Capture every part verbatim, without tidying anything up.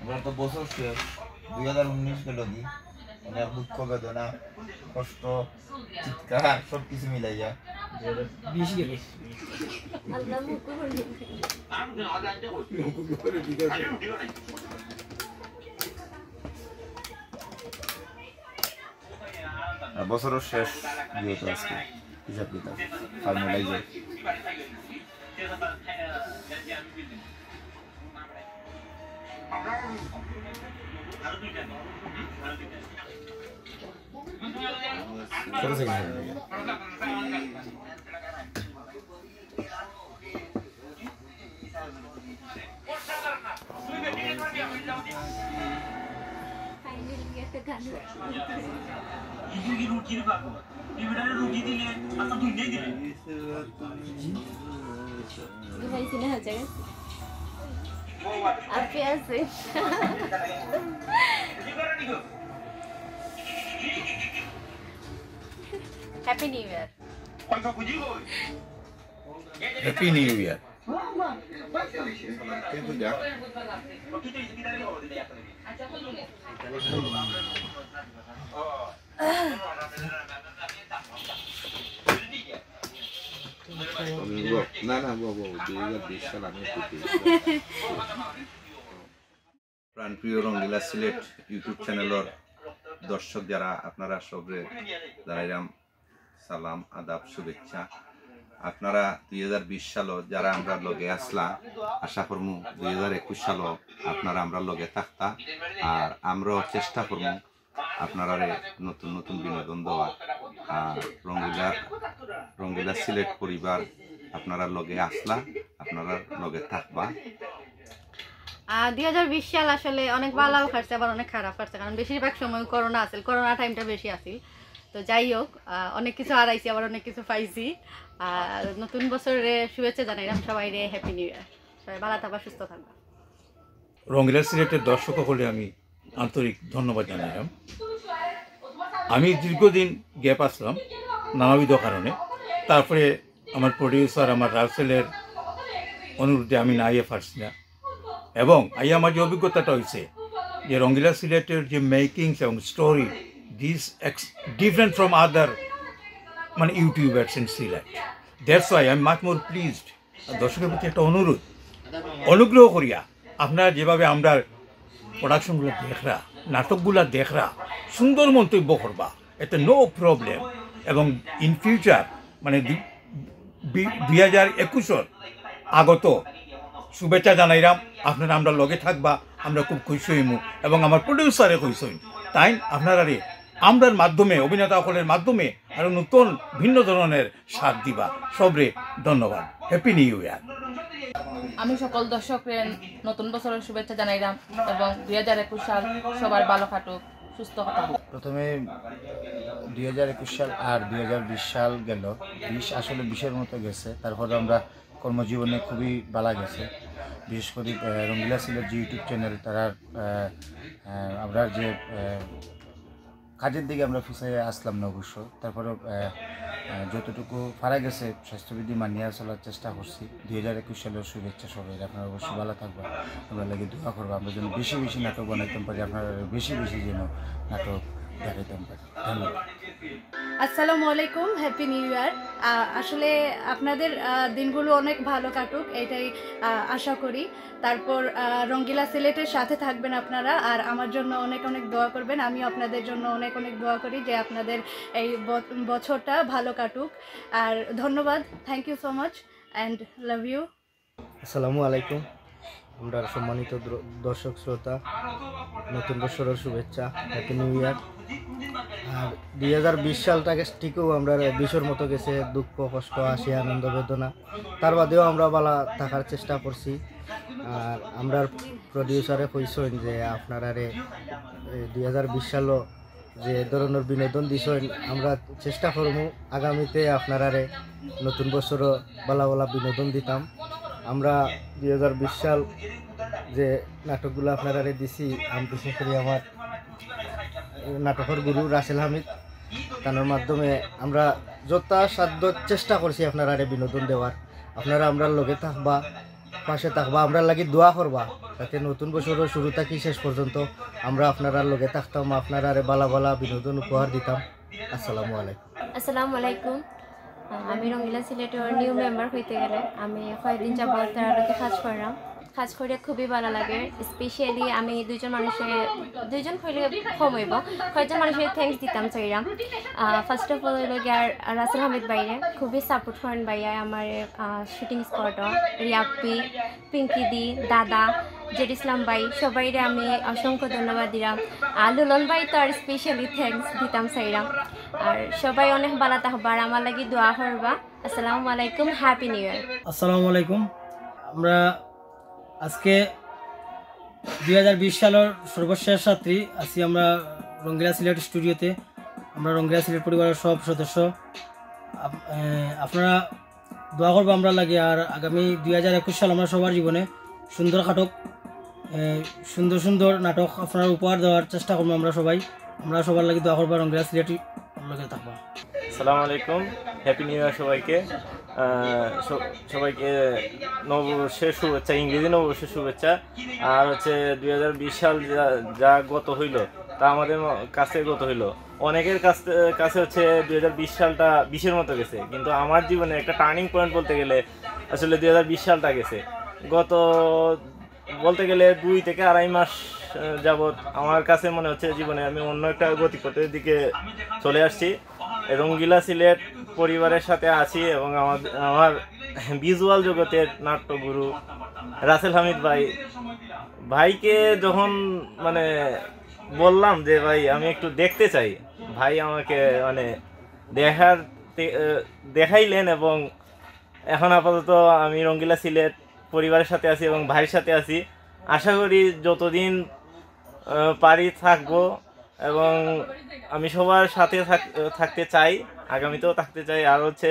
আমরা তো বছর শেষ, দুই হাজার উনিশ গেল কি, অনেক দুঃখ বেদনা, কষ্ট, চিৎকার, সব কিছু মিলাইয়া। বিশ গেল। আল্লাহ মুখ করুন। আর বছরও শেষ, যেহেতু আজকে হিসাব কিতাব ফাইনালাইজ। আপনি আছেন। Happy new year. Happy new year. না, না, বাবু, দুই হাজার বিশ সাল আমি একটু দেখি। প্রাণপ্রিয় রঙ্গিলা সিলেট YouTube চ্যানেলর দর্শক যারা, আপনারা সবরে জানাইলাম সালাম, আদাব, শুভেচ্ছা। আপনারা দুই হাজার বিশ সালো যারা আমরার লগে আসলা, আশা করমু দুই হাজার একুশ সালো আপনারা আমরার লগে থাকতা। আর আমরাও চেষ্টা করমু আপনারারে নতুন নতুন বিনোদন দেওয়ার। আর রঙ্গিলার, রঙ্গিলা সিলেট পরিবার আপনারার লগে আসলা, আপনারার লগে থাকবা। আহ, দুই হাজার বিশ সাল আসলে অনেক ভালাও কাটছে, আবার অনেক খারাপ কাটছে, কারণ বেশিরভাগ সময় করোনা আছিল, করোনা টাইমটা বেশি আছিল। তো যাই হোক, আহ, অনেক কিছু হারাইছি, আবার অনেক কিছু পাইছি। আর নতুন বছরে শুভেচ্ছা জানাইলাম সবাইরে, হ্যাপি নিউ ইয়ার। সবাই ভালা থাকবা, সুস্থ থাকবা। রঙ্গিলা সিলেটের দর্শক হকলরে আমি আন্তরিক ধন্যবাদ জানাইলাম। আমি দীর্ঘদিন গ্যাপ আসলাম নানাবিধ কারণে, তারপরে আমার প্রডিউসার, আমার রাসেলের অনুরোধে আমি না আইয়া পারছি না। এবং আইয়া আমার যে অভিজ্ঞতাটা হইছে যে রঙ্গিলা সিলেটের যে মেকিংস এবং story, this ex-, different from other মানে YouTubers in Sylhet। That's why I'm much more pleased। আর দর্শকের প্রতি একটা অনুরোধ, অনুগ্রহ করিয়া আপনারা যেভাবে আমরার প্রোডাকশনগুলা দেখরা, নাটকগুলা দেখরা, সুন্দর মন্তব্য করবা, এতে no problem। এবং in future মানে দুই, বি-, দুই হাজার একুশর আগত শুভেচ্ছা জানাইরাম, আপনারা আমরার লগে থাকবা, আমরা খুব খুশি হইমু। এবং আমার প্রডিউসারে কইছইন, তাইন আপনারারে আমরার মাধ্যমে, অভিনেতা হকলর মাধ্যমে আরো নতুন ভিন্ন ধরনের সাথ দিবা। সবরে ধন্যবাদ। Happy new year. আমি সকল দর্শকরে নতুন বছরের শুভেচ্ছা জানাইলাম এবং দুই হাজার একুশ সাল সবার ভালো কাটুক, সুস্থ থাকুক। প্রথমে দুই হাজার একুশ সাল আর দুই হাজার বিশ সাল গেল, বিশ আসলে বিশের মতো গেছে। তারপরে আমরা কর্মজীবনে খুবই ভালা গেছে, বিশেষ করে, আহ, রঙ্গিলা সিলেট যে YouTube চ্যানেল, তারার, আহ, আহ, আমরা যে, আহ, কাজের দিকে আমরা পিছিয়ে আসলাম না অবশ্য, তারপরেও, আহ, আহ, যতটুকু পারা গেছে স্বাস্থ্যবিধি মানিয়া চলার চেষ্টা করছি। দুই হাজার একুশ সালের শুভেচ্ছা সবাই, আপনারা অবশ্যই ভালা থাকবা, আমরা লাগি দোয়া করবা, আমরা যেন বেশি বেশি নাটক বানাইতাম পারি, আপনারা বেশি বেশি যেন নাটক দেখাইতাম পারি। ধন্যবাদ। আসসালামু আলাইকুম, হ্যাপি নিউ ইয়ার। আহ, আসলে আপনাদের, আহ, দিনগুলো অনেক ভালো কাটুক, এটাই, আহ, আশা করি। তারপর, আহ, রঙ্গিলা সিলেটের সাথে থাকবেন আপনারা, আর আমার জন্য অনেক অনেক দোয়া করবেন। আমিও আপনাদের জন্য অনেক অনেক দোয়া করি যে আপনাদের এই ব-, বছরটা ভালো কাটুক। আর ধন্যবাদ, thank you so much and love you। আসসালামু আলাইকুম। আমরা সম্মানিত দ্র-, দর্শক শ্রোতা, নতুন বছরের শুভেচ্ছা, হ্যাপি নিউ ইয়ার। আর দুই হাজার বিশ সালটাকে ঠিকও আমরা বিশর মতো গেছে, দুঃখ, কষ্ট, হাসি, আনন্দ, বেদনা। তার বাদেও আমরা ভালা থাকার চেষ্টা করছি। আর আমরার প্রডিউসারে কইছইন যে আপনারারে, এ, দুই হাজার বিশ সালও যে ধরনের বিনোদন দিছইন, আমরা চেষ্টা করমু আগামীতে আপনারারে নতুন বছরও ভালা ভালা বিনোদন দিতাম। আমরা দুই হাজার বিশ সাল যে নাটকগুলো আপনারারে দিছি, আমি বিশেষ করি আমার নাটকের গুরু রাসেল হামিদ, তানোর মাধ্যমে আমরা যথাসাধ্য চেষ্টা করছি আপনারারে বিনোদন দেওয়ার। আপনারা আমরার লগে থাকবা, পাশে থাকবা, আমরার লাগি দোয়া করবা। যাতে নতুন বছরর শুরু থাকি শেষ পর্যন্ত আমরা আপনারার লগে থাকতাম, আপনারারে বালা বালা বিনোদন উপহার দিতাম। আসসালামু আলাইকুম। আসসালামু আলাইকুম। আহ, আমি রঙ্গিলা সিলেটর নিউ মেম্বার হইতে গেলে আমি কয়েকদিন যাবত তারার লগে কাজ করলাম। কাজ করে খুবই ভালা লাগে। স্পেশালি আমি দুইজন মানুষে, দুইজন কইলে কম হইব, কয়েকজন মানুষের থ্যাঙ্কস দিতাম চাইলাম। ফার্স্ট অফ অল হইল গিয়া রাসেল হামিদ ভাইরে, খুবই সাপোর্ট করেন ভাইয়া আমার শুটিং স্পটও। রিয়াপ্পি, পিঙ্কি দি, দাদা, জেড ইসলাম ভাই, সবাইরে আমি অসংখ্য ধন্যবাদ দিলাম। আর লুলন ভাই তো আর স্পেশালি থ্যাঙ্কস দিতাম চাইলাম। আর সবাই অনেক ভালা থাকবা আর আমার লাগি দোয়া করবা। আসসালামু আলাইকুম, হ্যাপি নিউ ইয়ার। আসসালামু আলাইকুম। আমরা আজকে দুই হাজার বিশ সালর সর্বশেষ রাত্রি আছি আমরা রঙ্গিলা সিলেট স্টুডিওতে। আমরা রঙ্গিলা সিলেট পরিবারের সব সদস্য আপ-, এ, আপনারা দোয়া করবো আমরা লাগি। আর আগামী দুই হাজার একুশ সাল আমরা সবার জীবনে সুন্দর কাটক, এ, সুন্দর সুন্দর নাটক আপনারা উপহার দেওয়ার চেষ্টা করবো আমরা সবাই। আমরা সবার লাগি দোয়া করবো, রঙ্গিলা সিলেটি লগে থাকবা। আসসালামু আলাইকুম, হ্যাপি নিউ ইয়ার সবাইকে। আহ, স-, সবাইকে নববর্ষের শুভেচ্ছা, ইংরেজি নববর্ষের শুভেচ্ছা। আর হচ্ছে দুই হাজার বিশ সাল যা, যা গত হইল, তা আমাদের ম-, কাছে গত হইল। অনেকের কাছ থে-, কাছে হচ্ছে দুই হাজার বিশ সালটা বিষের মতো গেছে, কিন্তু আমার জীবনে একটা টার্নিং পয়েন্ট বলতে গেলে আসলে দুই হাজার বিশ সালটা গেছে। গত বলতে গেলে দুই থেকে আড়াই মাস, আহ, যাবত আমার কাছে মনে হচ্ছে জীবনে আমি অন্য একটা গতিপথের দিকে চলে আসছি। রঙ্গিলা সিলেট পরিবারের সাথে আছি এবং আমার, আমার ভিজুয়াল জগতের নাট্যগুরু রাসেল হামিদ ভাই, ভাইকে যখন মানে বললাম যে, "ভাই, আমি একটু দেখতে চাই", ভাই আমাকে মানে দেখার তে-, আহ, দেখাইলেন এবং এখন আপাতত আমি রঙ্গিলা সিলেট পরিবারের সাথে আছি এবং ভাইয়ের সাথে আছি। আশা করি যতদিন, আহ, পারি থাকবো এবং আমি সবার সাথে থাক-, থাকতে চাই, আগামীতেও থাকতে চাই। আর হচ্ছে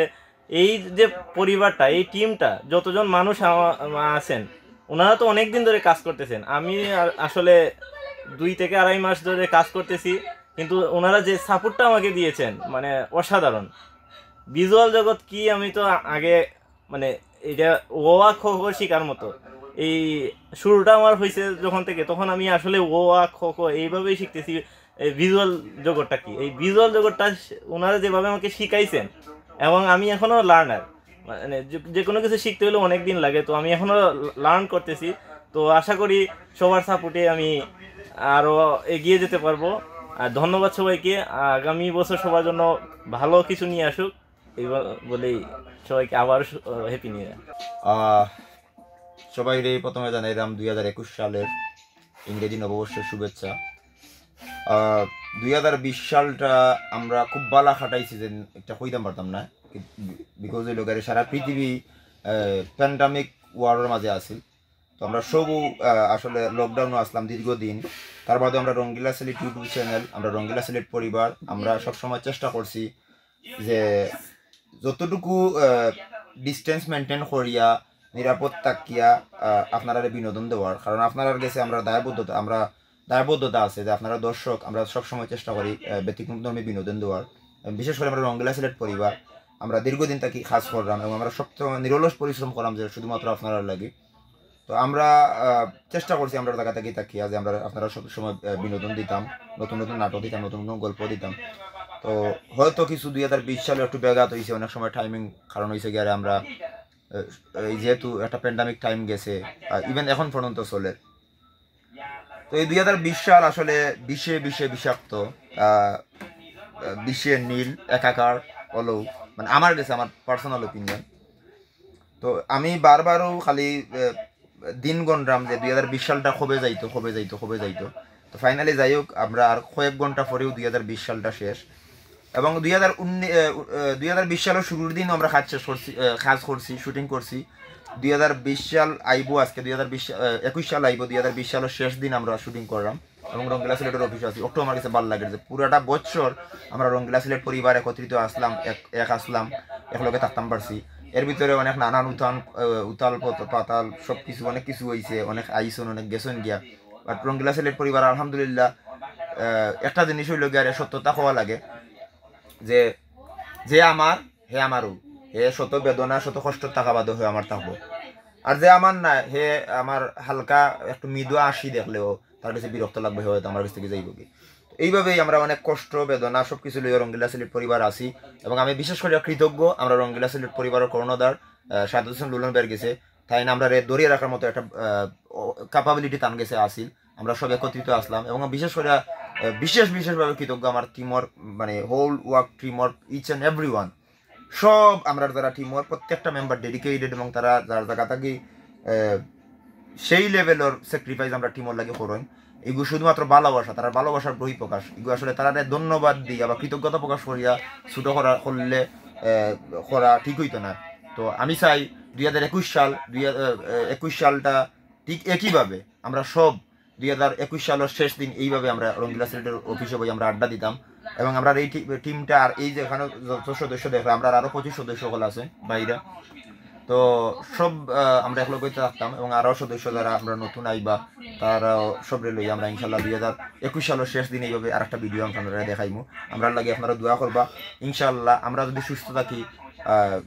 এই যে পরিবারটা, এই টিমটা, যতজন মানুষ আমা-, আমা-, আছেন, ওনারা তো অনেক দিন ধরে কাজ করতেছেন। আমি আ-, আসলে দুই থেকে আড়াই মাস ধরে কাজ করতেছি, কিন্তু ওনারা যে সাপোর্টটা আমাকে দিয়েছেন, মানে, অসাধারণ। ভিজুয়াল জগৎ কি, আমি তো আ-, আগে, মানে, এটা অ আ ক খ শিখার মতো। এই শুরুটা আমার হয়েছে যখন থেকে, তখন আমি আসলে অ আ ক খ এইভাবেই শিখতেছি। এই ভিজুয়াল জগৎটা কি, এই ভিজুয়াল জগৎটা স-, ওনারা যেভাবে আমাকে শিখাইছেন, এবং আমি এখনো লার্নার, মানে, যে, যে কোনো কিছু শিখতে হলে অনেক দিন লাগে, তো আমি এখনো লার্ন করতেছি। তো আশা করি সবার সাপোর্টে আমি আরও এগিয়ে যেতে পারবো। আর ধন্যবাদ সবাইকে। আগামী বছর সবার জন্য ভালো কিছু নিয়ে আসুক, এই ব-, বলেই সবাইকে আবার সু-, হ্যাপি নিউ ইয়ার। আহ, সবাইরে প্রথমে জানাইলাম দুই হাজার একুশ সালের ইংরেজি নববর্ষের শুভেচ্ছা। আহ, দুই হাজার বিশ সালটা আমরা খুব বালা কাটাইছি, যে একটা কইতাম পারতাম না, বিকজ হইল গিয়ে সারা পৃথিবী প্যান্ডামিক ওয়ারের মাঝে আছিল। তো আমরা সবু, আহ, আসলে লকডাউনও আসলাম দীর্ঘদিন। তার বাদে আমরা রঙ্গিলা সিলেট ইউটিউব চ্যানেল, আমরা রঙ্গিলা সিলেট পরিবার, আমরা সবসময় চেষ্টা করছি যে যতটুকু, আহ, ডিস্টেন্স মেনটেন করিয়া, নিরাপদ থাকিয়া, আহ, আপনারারে বিনোদন দেওয়ার। কারণ আপনারার গেছে আমরা দায়বদ্ধতা, আমরা দায়বদ্ধতা আছে যে আপনারা দর্শক, আমরা সবসময় চেষ্টা করি, আহ, ব্যতিক্রমধর্মী বিনোদন দেওয়ার। বিশেষ করে আমরা রঙ্গিলা সিলেট পরিবার, আমরা দীর্ঘদিন থাকি কাজ করলাম এবং আমরা সবসময় নিরলস পরিশ্রম করলাম যে শুধুমাত্র আপনারার লাগি। তো আমরা, আহ, চেষ্টা করছি আমরা জায়গা থাকি থাকিয়া যে আমরা আপনারা সব সময়, আহ, বিনোদন দিতাম, নতুন নতুন নাটক দিতাম, নতুন নতুন গল্প দিতাম। তো হয়তো কিছু দুই হাজার বিশ সালে একটু ব্যাঘাত হইছে, অনেক সময় টাইমিং কারণ হইছে গিয়ে আমরা, আহ, এই যেহেতু একটা প্যান্ডামিক টাইম গেছে, ইভেন এখন পর্যন্ত চলে। তো এই দুই হাজার বিশ সাল আসলে বিষে বিষে বিষাক্ত, আহ, আহ, বিষে নীল একাকার হলো, মানে, আমার গেছে, আমার পার্সোনাল ওপিনিয়ন। তো আমি বারবারও খালি, আহ, দিন গণরাম যে দুই হাজার বিশ সালটা কবে যাইতো, কবে যাইতো, কবে যাইতো। তো ফাইনালি যাই হোক, আমরা আর কয়েক ঘন্টা পরেও দুই হাজার বিশ সালটা শেষ। এবং দুই হাজার উনিশ, আহ, আহ, দুই হাজার বিশ সালের শুরুর দিনও আমরা কাজ শেষ করছি, আহ, কাজ করছি, শুটিং করছি। দুই হাজার বিশ সাল আইবো আজকে, দুই হাজার বিশ, আহ, একুশ সাল আইবো, দুই হাজার বিশ সালের শেষ দিন আমরা শুটিং করলাম এবং রঙ্গিলা সিলেটের অফিসে আছি। ওটাও আমার কাছে ভালো লাগে যে পুরাটা বছর আমরা রঙ্গিলা সিলেট পরিবার একত্রিত আসলাম, এক, এক আসলাম, একলগে থাকতাম পারছি। এর ভিতরে অনেক নানান উত্থান, আহ, উতাল পত-, পাতাল সব কিছু, অনেক কিছু হইছে, অনেক আইসন, অনেক গেছন গিয়া। বাট রঙ্গিলা সিলেট পরিবার আলহামদুলিল্লাহ, আহ, একটা জিনিস হইল গিয়া, সত্যতা হওয়া লাগে যে, যে আমার, হে আমারও, হে শত বেদনা, শত কষ্ট থাকা বাদে হে আমার থাকবো। আর যে আমার না, হে আমার হালকা একটু মৃদু আসি দেখলেও তার কাছে বিরক্ত লাগবে, হে হয়তো আমার কাছ থাকি যাইবো গি। তো এইভাবেই আমরা অনেক কষ্ট, বেদনা, সবকিছু লইয়া রঙ্গিলা সিলেট পরিবার আছি। এবং আমি বিশেষ করিয়া কৃতজ্ঞ আমরা রঙ্গিলা সিলেট পরিবারর কর্ণধার, আহ, শাহাদত হোসেন লুলন ভাইর গেছে। তাইন আমরারে ধরিয়া রাখার মতো একটা, আহ, ও, capability তান গেছে আছিল। আমরা সব একত্রিত আসলাম এবং বিশেষ করিয়া, আহ, বিশেষ বিশেষভাবে কৃতজ্ঞ আমার টিমর, মানে, whole work টিমর, each and everyone। সব আমরার যারা টিমর প্রত্যেকটা মেম্বার dedicated এবং তারা যার জাগা থাকি, আহ, সেই লেভেলর স্যাক্রিফাইস আমরা টিমর লাগি করইন। এগু শুধুমাত্র ভালোবাসা, তারার ভালোবাসার বহিঃপ্রকাশ। এগু আসলে তারারে ধন্যবাদ দিয়া বা কৃতজ্ঞতা প্রকাশ করিয়া ছোট করা, করলে, আহ, করা ঠিক হইতো না। তো আমি চাই দুই হাজার একুশ সাল, দুই হাজার, আহ, একুশ সালটা ঠিক একইভাবে আমরা সব দুই হাজার একুশ সালর শেষ দিন এইভাবে আমরা রঙ্গিলা সিলেটর অফিসে বই আমরা আড্ডা দিতাম। এবং আমরা এই টি-, টিমটা আর এই যে এখানে যত সদস্য দেখরা, আমরা আরো পঁচিশ সদস্য সকল আছে বাইরে। তো সব, আহ, আমরা একলগে থাকতাম এবং আরো সদস্য যারা আমরা নতুন আইবা, তারাও সবরে লই আমরা ইনশাল্লাহ দুই হাজার একুশ সালর শেষ দিন এইভাবে আর একটা ভিডিও আপনারা দেখাইমু। আমরার লাগি আপনারা দোয়া করবা। ইনশাল্লাহ আমরা যদি সুস্থ থাকি, আহ,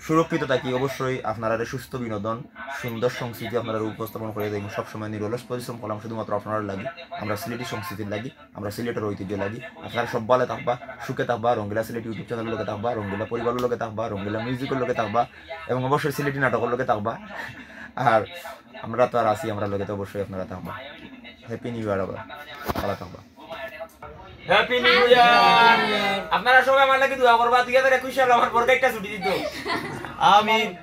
সুরক্ষিত থাকি, অবশ্যই আপনারারে সুস্থ বিনোদন, সুন্দর সংস্কৃতি আপনারা উপস্থাপন করে দেবো। সবসময় নিরলস পরিশ্রম করলাম শুধুমাত্র আপনারার লাগি। আমরা সিলেটি সংস্কৃতির লাগি, আমরা সিলেটর ঐতিহ্য লাগি। আপনারা সব ভালো থাকবা, সুখে থাকবা, রঙ্গিলা সিলেটি YouTube চ্যানেলর লগে থাকবা, রঙ্গিলা পরিবারর লগে থাকবা, রঙ্গিলা মিউজিকর লগে থাকবা এবং অবশ্যই সিলেটি নাটকর লগে থাকবা। আর আমরা তো আর আছি, আমরার লগে তো অবশ্যই আপনারা থাকবা। হ্যাপি নিউ ইয়ার আবার, ভালো থাকবা। Happy new year. আপনারা সবাই আমার লাগি দোয়া করবা, দুই হাজার একুশ সাল আমার বড় একটা ছুটি দিত। আমিন।